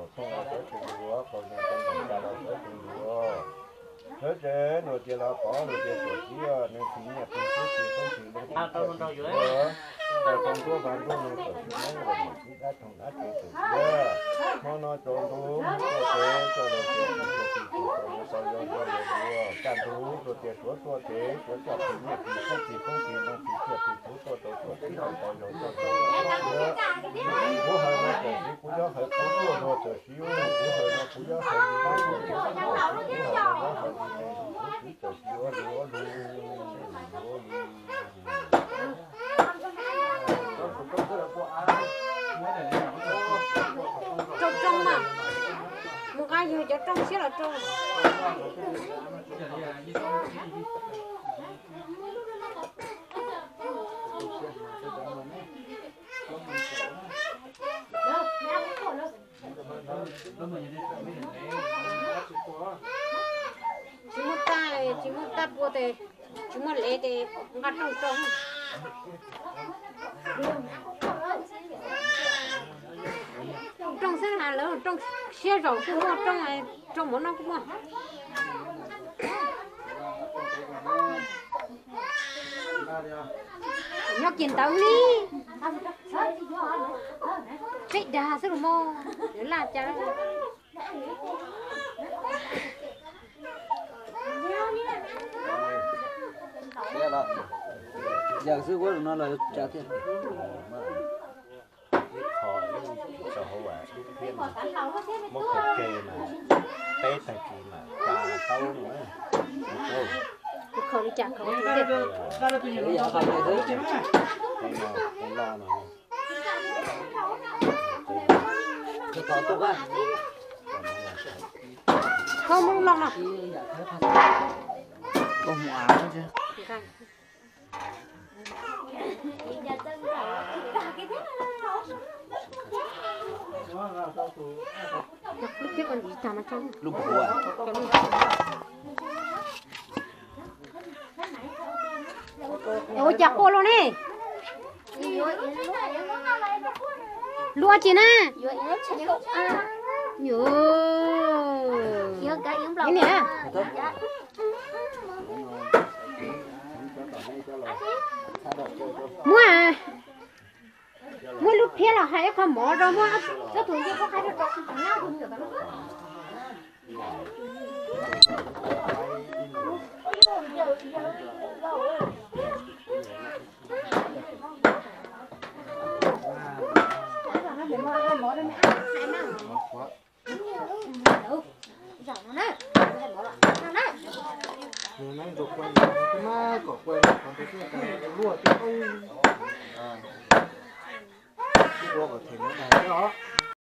los thooj los sawv tsees dua, qhov zoo tau npaum cas los sawv tsees dua. Sawv tsees luag tias los pov luag tias tuam txiv, neeg tsis nyiaj tsis kub tsis koob tsis loo tsis tsiaj tsis txhu, tau rau nruab vaj nruab noog txawm tsis neeb los mus tib dab thoom dab tsev txawm tiag. Hmo no tsaus ntuj tuaj tsev coj los tias tsis txiaj tsis txhu tau yog coj los dua, kaj ntug luag tias suav tuaj tsev suav coj tsis nyiaj tsis kub tsis koob tsis loo tsis tsiaj tsis txhu tuaj tau tuam txiv los tau yog coj tau tiag. Kuv hawm no txawm siv kuv yob hawm kuv tuaj luag txawm siv ub, kuv hawm no kuv yob hawm li no kuv txawm siv kuv hawm no yob hawm li no kuv txawm siv ub li ub li. Rooj rooj mas, mus nqa yug cov rooj siab los rooj. Tsis muaj taj, tsis muaj taj pua tes, tsis muaj lev tes nqa rooj rau. Rooj xwb na, lawv rooj siab zaum kuj muaj, rooj rau mov noj kuj muaj. Nyob kiag ntawd li, peb dag xwb los mas, yuav laj cas. Yawg xwb ua no los cas thiab. Ib qho ib tso hauv ib phiab no, muab khaws tseg mas peb tag kis mas tsa taub no. Kuv khaws li cas khaws ua tus ntej. Ib yam qhov no xwb, qhov no, qhov no no. Koj muab loj no. Koj mus av thiab. Lub pua. Ua cas quaj luaj ne? Luaj tsis na? Niam, muab, muab lub phiab los hais ib qho mov rau, muab ob tug ncej koj qhaib rau rau. Nws neeb ntug quaj, twb mab kom quaj qhov ntawd twb luaj twb ua kom them mus dag thiab os.